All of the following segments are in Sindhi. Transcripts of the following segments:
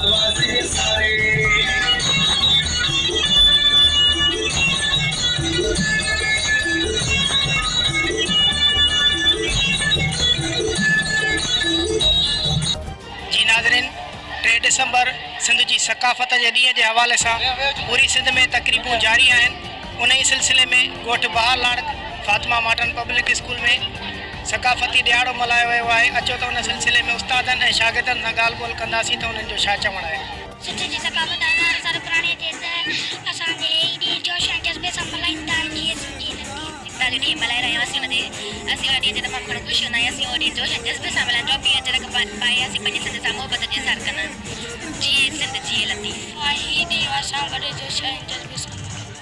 جي ناظرين ٽي ڊسمبر سنڌ جي ثقافت جي ڏينهن جي حوالي سان پوري سنڌ ۾ تقريبون جاري آهن انهي سلسلي ۾ ڳوٺ Bahar Larak Fatima modern public school ۾ ثقافتي ڏهاڙو ملهايو ويو آهي اچو ته ان سلسلي ۾ استادن ۽ شاگردن سان ڳالهه ٻولهه ڪنداسين ته انهن جو ڇا چوڻ آهي. سنڌ جي ثقافت هزار سال پراڻي ٿئي ته اسان جي هي ڏينهن جوش ۽ جذبي سان ملهائيندا آهن جيئن سنڌ جي لطيف. ايڪتا جو ڏينهن ملهائي رهيا هئاسين ان تي اسين ان ڏينهن تي تمام گهڻو خوش هوندا آهيون اسين اهو ڏينهن جوش ۽ جذبي سان ملهائيندا ٽوپي ۽ اجرڪ پائي اسين پنهنجي سنڌ سان محبت جو اظهار ڪندا آهيون جيئي سنڌ جيئي لطيف. هي ڏينهن اسان وڏي جوش ۽ جذبي سان ملهائيندا آهيون.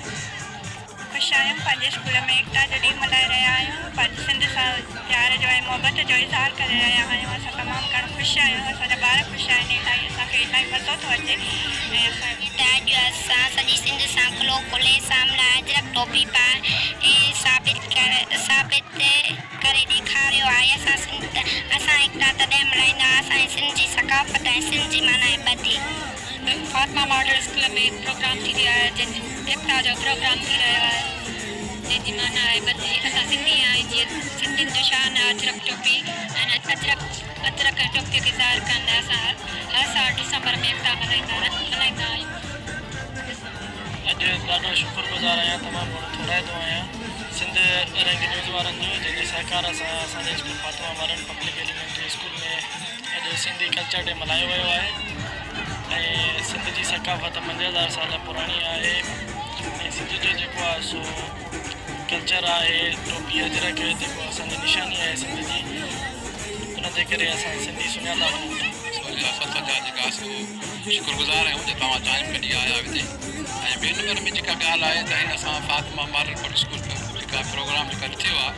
خوش آهيون پنهنجي اسڪول ۾ ايڪتا جو ڏينهن ملهائي رهيا آهيون پنهنجي سنڌ سان پيار جو ۽ محبت جو اظهار ڪري رهيا آهيون اسان تمام گهڻو خوش آهيون اسان جا ٻار خوش آهن الاهي اسان کي الاهي مزو ٿو اچي ۽ اسان. ته اڄ اسان سڄي سنڌ سان ڪلهو ڪلهي سان ملائي اجرڪ ٽوپي پائي ثابت ثابت ڪري ڏيکاريو آهي اسان سنڌ اسان ايڪتا تڏهن ملهائيندا اسان جي سنڌ جي ثقافت ۽ سنڌ جي معنيٰ آهي ٻڌي. فاطمه ماڊل اسڪول ۾ پروگرام ٿي رهيو آهي جنهن جي ايڪتا جو پروگرام ٿي رهيو آهي جنهن جي معنيٰ آهي ٻڌي اسان سنڌي آهيون جيئن سنڌين جو شان آهي اجرڪ ٽوپي ۽ اجرڪ اجرڪ ۽ ٽوپي کي ظاهر ڪرڻ لاء اسان هر سال ڊسمبر ۾ ايڪتا ملهائيندا ملهائيندا آهيون. اڄ ڏاڍو شڪر گذار آهيان تمام گهڻو ٿورائتو آهيان سنڌ رنگ نيوز وارن جو جنهن جي سهڪار سان اسان جي school Fatima modern public elementary school ۾ اڄ سنڌي ڪلچر ڊي ملهايو ويو آهي ۽ سنڌ جي ثقافت 5000 سال پراڻي آهي ۽ سنڌ جو جيڪو آهي سو ڪلچر آهي ٽوپي اجرڪ جيڪو اسان جي نشاني آهي سنڌ جي ان جي ڪري اسان سنڌي سڃاتا وڃون ٿا. سو جي اسان سڄا جيڪا سو شڪر گذار آهيون جو توهان ٽائيم ڪڍي آيا آهيو هتي ۽ ٻئي نمبر ۾ جيڪا ڳالهه آهي ته هن اسان فاطمه ماڊل پبلڪ اسڪول جيڪا پروگرام جيڪا ٿيو آهي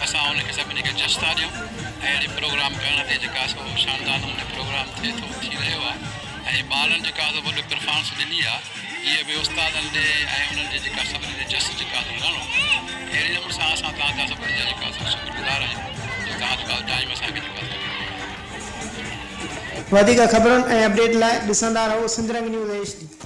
اسان ان کي سڀني کي جس ٿا ڏيون ۽ اهڙي پروگرام ڪرڻ تي جيڪا سو شاندار نموني پروگرام ٿئي ٿو ٿي رهيو آهي ۽ ٻارن جيڪا سو وڏو پرفارمنس ڏني آهي اهي به استادن ڏي ۽ انهن جي جيڪا سڀني ڏي جس جيڪا سو لهڻو اهڙي نموني سان اسان توهان جا سڀني جا جيڪا سو شڪر گذار آهيون جو توهان جيڪا ٽائيم اسان کي جيڪا سو ڏنو آهي. وڌيڪ خبرن ۽ اپڊيٽ لاء ڏسندا رهو سنڌ رنگ نيوز ايڇ ڊي.